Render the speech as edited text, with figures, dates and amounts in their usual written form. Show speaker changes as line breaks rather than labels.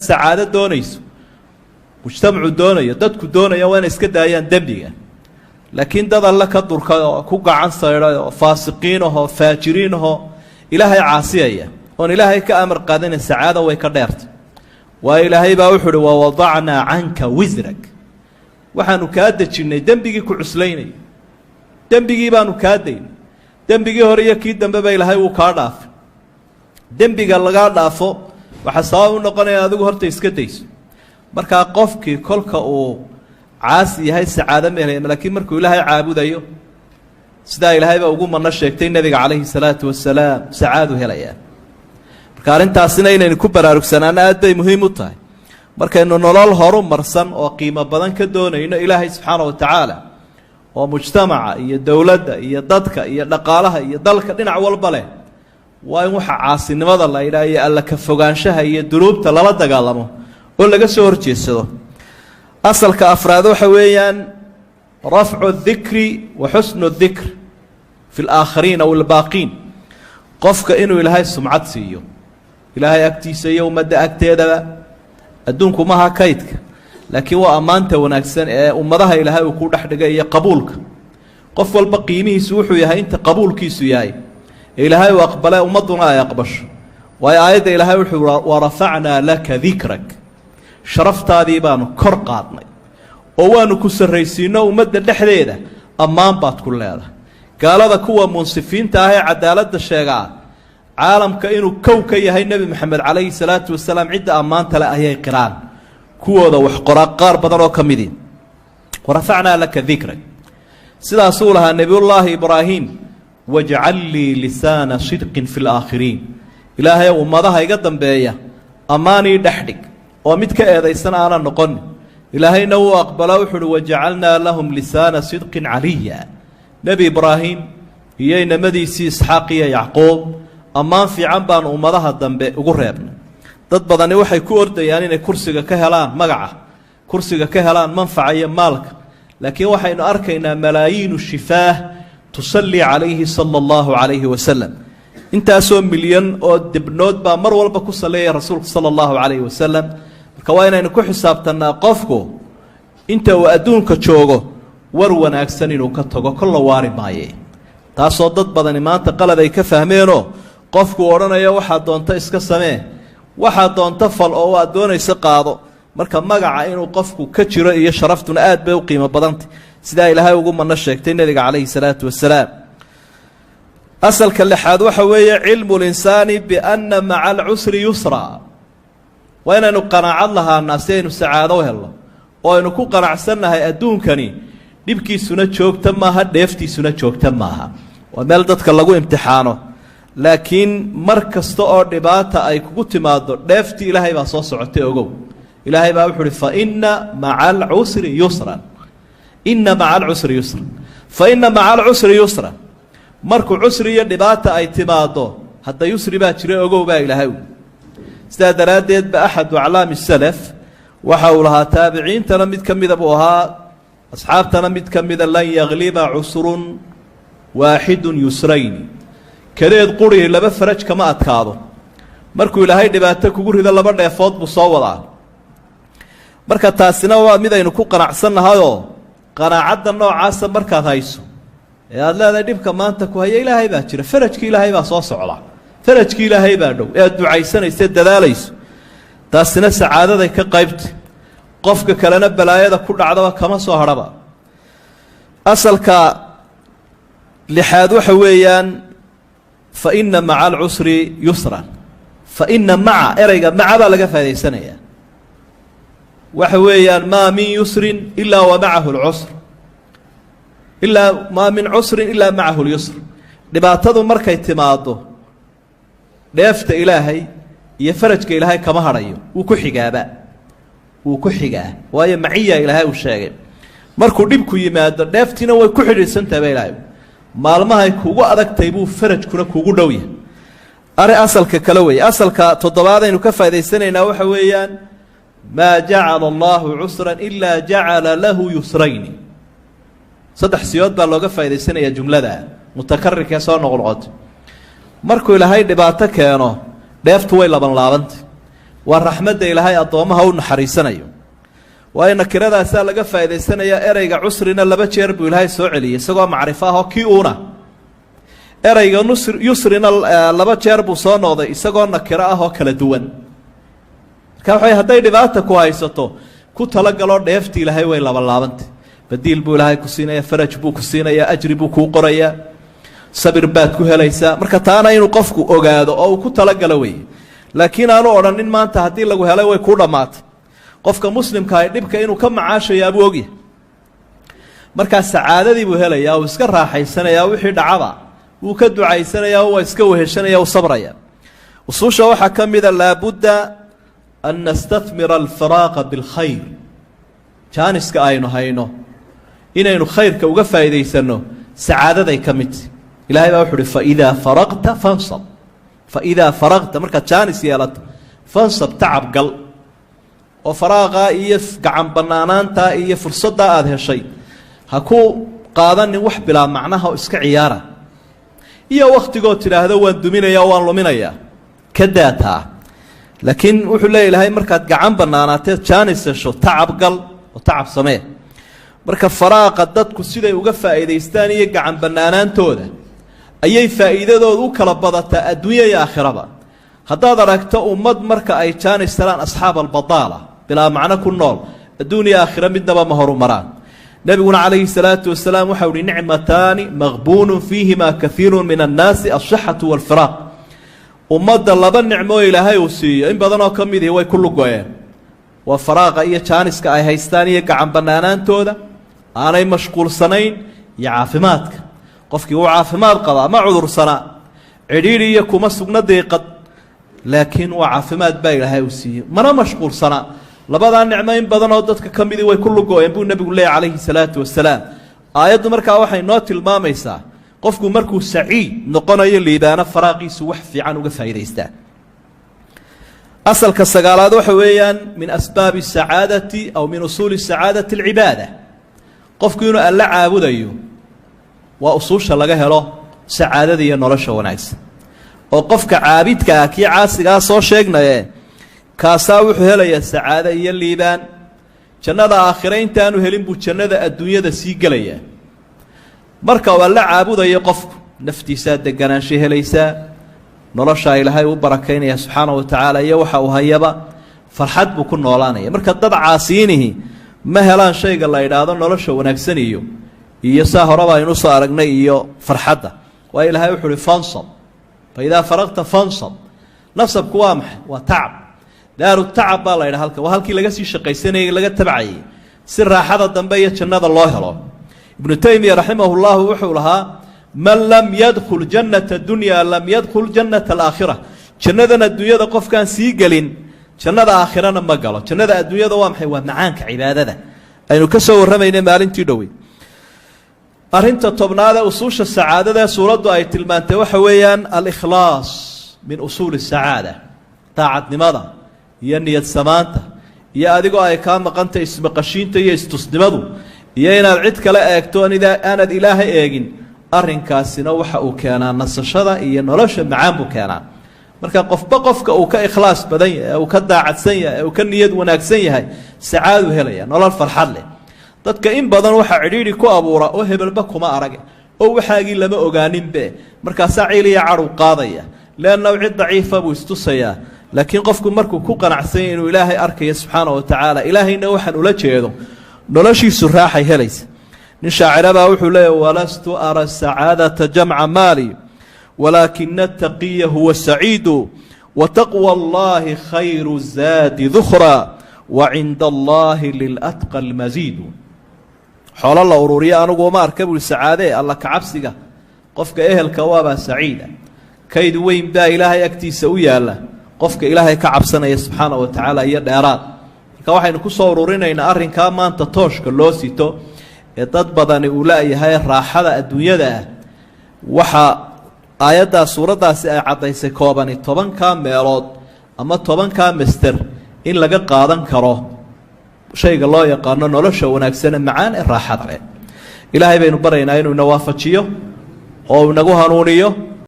Sacaado doonayso, mujtamacu doonayo, dadku doonaya, waa inay iska daayaan dembiga. Laakiin dad Alle ka durkay oo ku gacan saydhay oo faasiqiin ahoo faajiriin ahoo Ilaahay caasiyaya oon Ilaahay ka amar qaadana, sacaada way ka dheertay. Waayo, Ilaahay baa wuxu uhi: "Wawadacnaa canka wisrak." Waxaanu kaa dejinnay dembigii ku cuslaynayay. Dembigii baanu kaa daynay. Dembigii hore iyo kii dambeba Ilaahay wuu kaa dhaafay. Dembiga lagaa dhaafo waxaa sabab u noqonaya adigu horta iska dayso. Markaa qofkii kolka uu caasi yahay, sacaado ma helaya. Laakiin markuu Ilaahay caabudayo, sidaa Ilaahay baa ugu mano sheegtay nebiga calayhi salaatu wasalaam, sacaadu helayaa. Marka arrintaasina inaynu ku baraarugsanaano aad bay muhiim u tahay. Markaynu nolol horu marsan oo qiimo badan ka doonayno Ilaahay subxaana wa tacaala, oo mujtamaca iyo dowladda iyo dadka iyo dhaqaalaha iyo dalka dhinac walba leh, waa in waxa caasinimada la yidhaha iyo Alla ka fogaanshaha iyo dunuubta lala dagaalamo oo laga soo horjeedsado. Asalka afraad waxa weeyaan rafcu الdikri wa xusnu الdikr fi اlaakhariin aw albaaqiin. Qofka inuu Ilaahay sumcad siiyo, Ilaahay agtiisa iyo ummadda agteedaba. Adduunku maha kaydka, laakiin waa ammaanta wanaagsan ee ummadaha Ilaahay uu ku dhex dhigay iyo qabuulka. Qof walba qiimihiisu wuxuu yahay inta qabuulkiisu yahay ee Ilaahay uu aqbale, ummadduna ay aqbasho. Waayo, aayadda Ilaahay wuxuu: "Warafacnaa laka dikrak." Sharaftaadii baanu kor qaadnay oo waanu ku sarraysiinno. Ummadda dhexdeeda ammaan baad ku leedahay. Gaalada kuwa munsifiinta ah ee cadaaladda sheegaa, caalamka inuu kow ka yahay Nebi Moxamed calayhi salaatu wasalaam cidda ammaanta le ayay qiraan, kuwooda wax qoraa qaar badan oo ka midii. "Warafacnaa laka dikrak." Sidaasuu lahaa Nebiyullaahi Ibraahim: "Wajcal lii lisaana sidqin fi laakhiriin." Ilaahay, ummadaha iga dambeeya ammaanii dhexdhig oo mid ka eedaysan aanan noqonin. Ilaahayna wuu aqbala. Wuxu uhi: "Wajacalnaa lahum lisaana sidqin caliya." Nebi Ibraahim iyo inamadiisii Isxaaq iyo Yacquub ammaan fiican baanu ummadaha dambe ugu reebnay. Dad badani waxay ku ordayaan inay kursiga ka helaan magaca, kursiga ka helaan manfaca iyo maalka. Laakiin waxaynu arkaynaa malaayiinu shifaah tusallii calayhi sala allahu calayhi wasalam. Intaasoo milyan oo dibnood baa mar walba ku salleeyay Rasuulka sala allahu calayhi wasalam. Marka waa inaynu ku xisaabtannaa qofku inta uu adduunka joogo war wanaagsan inuu ka tago. Kolla waari maaye. Taasoo dad badani maanta qalad ay ka fahmeenoo qofku odhanayo: "Waxaad doonto iska samee, waxaad doonto fal oo aad doonayso qaado." Marka magaca inuu qofku ka jiro iyo sharaftuna aad bay u qiimo badantay, sidaa Ilaahay ugu mano sheegtay nebiga calayhi salaatu wasalaam. Asalka lixaad waxa weeye cilmu linsaani bianna maca alcusri yusra. Waa inaynu qanaacad lahaanaa si aynu sacaado u helno, oo aynu ku qanacsannahay adduunkani dhibkiisuna joogta maaha, dheeftiisuna joogta maaha. Waa meel dadka lagu imtixaano. Laakiin mar kasta oo dhibaata ay kugu timaado, dheeftii Ilaahay baa soo socotay. Ogow, Ilaahay baa wuxu uhi: "Fa inna maca alcusri yusran, inna maca alcusri yusran, fa inna maca alcusri yusran." Markuu cusri iyo dhibaata ay timaado, hadda yusri baa jira, ogow baa Ilaahay u. Sidaa daraaddeed ba axadu aclaami salaf waxa uu lahaa, taabiciintana mid ka mida buu ahaa, asxaabtana mid ka mida: "Lan yagliba cusrun waaxidun yusrayni." Kadeed quri laba faraj kama adkaado. Markuu Ilaahay dhibaato kugu rido, laba dheefood buu soo wadaa. Marka taasina waa mid aynu ku qanacsannahayoo qanaacadda noocaasa markaad hayso ee aada leedahay dhibka maanta ku haya Ilaahay baa jira, farajkii Ilaahay baa soo socda, farajkii Ilaahay baa dhow, ee aad ducaysanaysa, dadaalayso, taasina sacaadaday ka qaybtay. Qofka kalena balaayada ku dhacdaba kama soo hadhaba. Asalka lixaad waxa weeyaan fa inna maca alcusri yusran. Fa inna maca, ereyga maca baa laga faa'idaysanayaa. Waxa weeyaan maa min yusrin ilaa wa macahu lcusr, ilaa maa min cusrin ilaa macahu lyusr. Dhibaatadu markay timaado, dheefta Ilaahay iyo farajka Ilaahay kama hadhayo, wuu ku xigaaba, wuu ku xigaa. Waayo, maciya Ilaahay uu sheegay. Markuu dhibku yimaado, dheeftiina way ku xidhiidhsantahay ba Ilaahay. Maalmahay kugu adagtay buu farajkuna kugu dhow yahay. Ari asalka kale weeye. Asalka toddobaad aynu ka faa'idaysanaynaa waxa weeyaan maa jacala allahu cusran ilaa jacala lahu yusrayni. Saddex siyood baa looga faa'idaysanayaa jumlada mutakarirkee soo noqnoqotay. Markuu Ilaahay dhibaato keeno, dheeftu way laban laabantay. Waa raxmadda Ilaahay addoommaha u naxariisanayo. Waayo, nakiradaasaa laga faa'idaysanayaa. Ereyga cusrina laba jeer buu Ilaahay soo celiyey isagoo macrifo ah oo kii uuna. Ereyga nusr yusrina laba jeer buu soo noqday isagoo nakiro ah oo kala duwan. Marka waxay hadday dhibaata ku haysato, ku talagaloo dheefti Ilaahay way labalaabantay. Badiil buu Ilaahay ku siinaya, faraj buu ku siinayaa, ajri buu kuu qorayaa, sabir baad ku helaysaa. Marka taana inuu qofku ogaado oo uu ku talagalo weeye, laakiin aanu odhanin maanta haddii lagu helay way kuu dhammaatay. Qofka muslimka ahi dhibka inuu ka macaashayaa buu ogyahay. Markaa sacaadadii buu helayaa, uu iska raaxaysanayaa, wixii dhacaba wuu ka ducaysanayaa, waa iska weheshanaya, u sabraya. Usuusha waxaa ka mida: laabudda an nastathmira alfiraaqa bilkhayr. Jaaniska aynu hayno inaynu khayrka uga faa'iidaysanno sacaadaday ka midti. Ilahay baa wuxu uhi: "Faidaa faraqta fansab." Faidaa faraqta, markaad jaanis yeelato, fansab, tacab gal, oo faraaqaa iyo gacan bannaanaantaa iyo fursaddaa aada heshay ha ku qaadanin wax bilaa macnaha oo iska ciyaara iyo wakhtigood tidhaahdo waan duminayaa, waan luminayaa, ka daataa. Laakiin wuxuu leeya Ilahay, markaad gacan bannaanaateed jaanis hesho, tacab gal oo tacab samee. Marka faraaqa dadku siday uga faa'iidaystaan iyo gacan bannaanaantooda ayay faa'iidadooda u kala badataa adduunya iyo aakhiraba. Haddaad aragto ummad marka ay jaanis helaan asxaab albadaala, bilaa macno ku nool, adduun iyo aakhiro midnaba ma horumaraan. Nebiguna calayhi salaatu wasalaam waxau uhi: "Nicmataani maqbuunun fiihimaa kaiiru min annaasi, alsixatu waalfiraaq." Ummadda laba nicmoo Ilaahay uu siiyo in badanoo ka midihi way ku lugoyeen: waa faraaqa iyo jaaniska ay haystaan iyo gacan bannaanaantooda aanay mashquulsanayn, iyo caafimaadka. Qofkii wuu caafimaad qabaa, ma cudursanaa, cidhiidhi iyo kuma sugna diiqad, laakiin waa caafimaad baa Ilaahay uu siiyey, mana mashquulsanaa. Labadaa nicmo in badanoo dadka ka midii way ku lugo-een, buu nebigu leeyay calayhi salaatu wasalaam. Aayaddu markaa waxay noo tilmaamaysaa qofku markuu saciid noqonayo, liibaano, faraaqiisu wax fiican uga faa'idaystaa. Asalka sagaalaad waxa weeyaan min asbaabi asacaadati aw min usuuli sacaadati alcibaada. Qofku inuu Alla caabudayo waa usuusha laga helo sacaadada iyo nolosha wanaagsan. Oo qofka caabidka ah, kii caasigaa soo sheegnaye, kaasaa wuxuu helayaa sacaado iyo liibaan. Jannada aakhire intaanu helin buu jannada adduunyada sii gelayaa. Marka uu Alla caabudayo qofku, naftiisaa deganaansho helaysaa, noloshaa Ilaahay u barakaynaya subxaana wa tacaala, iyo waxa uu hayaba farxad buu ku noolaanaya. Marka dad caasiinihi ma helaan shayga la idhaahdo nolosha wanaagsan iyo saa horeba aynu usoo aragnay iyo farxadda. Waayo, Ilahay wuxu uhi: "Fansab, fa idaa faraqta fansab." Nasabku waa maxay? Waa tacab. Daaru tacab baa la ydhaha halkan, waa halkii laga sii shaqaysanayay, laga tabcayay si raaxada dambe iyo jannada loo helo. Ibnu Taymiya raximah llahu wuxuu lahaa: "Man lam yadkhul jannata dunya lam yadkhul jannata alaakhira." Jannadan adduunyada qofkaan sii gelin, jannada aakhirana ma galo. Jannada adduunyada waa maxay? Waa macaanka cibaadada aynu ka soo warramaynay maalintii dhowey. Arrinta 10aad ee usuusha sacaadada ee suuraddu ay tilmaantay waxa weeyaan alikhlaas min usuuli sacaada. Daacadnimada iyo niyad samaanta iyo adigoo ay kaa maqantay ismaqashiinta iyo istusnimadu iyo inaad cid kale eegto aanad Ilaahay eegin, arrinkaasina waxa uu keenaa nasashada iyo nolosha macaan buu keenaa. Marka qofba qofka uu ka ikhlaas badan yahay, uu ka daacadsan yahay, uu ka niyad wanaagsan yahay, sacaaduu helaya, nolol farxad leh. Dadka in badan waxaa cidhiidhi ku abuura oo hebelba kuma arag oo waxaagii lama ogaaninbe, markaasaa ciil iyo cadhow qaadaya, leannahu cid daciifa buu istusayaa. Laakiin qofku markuu ku qanacsanya inuu Ilaahay arkayo subxaana wa tacaala, Ilaahayna waxaan ula jeedo, noloshiisu raaxay helaysa. Nin shaacirabaa wuxuu leeyahy: "Walastu ara sacaadata jamca maali, walaakina ataqiya huwa saciidu, wa taqwa allahi khayru zaadi dukhra, wa cinda allahi lilatqa almasiidu." Xoolo la ururiyo anugu uma arka, buui, sacaadee. Alla kacabsiga qofka ehelka waabaa saciida. Kayd weyn baa Ilaahay agtiisa u yaalla qofka Ilaahay ka cabsanaya subxaana wa tacaala iyo dheeraad. Marka waxaynu ku soo ururinaynaa arrinkaa maanta tooshka loo sito ee dad badani uu la-yahay raaxada adduunyada ah. Waxaa aayaddaa suuraddaasi ay caddaysay koobani 10-kaa meelood ama 10-kaa master in laga qaadan karo shayga loo yaqaano nolosha wanaagsane, macaan ee raaxada leh. Ilaahay baynu baraynaa inuu ina waafajiyo oo inagu hanuuniyo.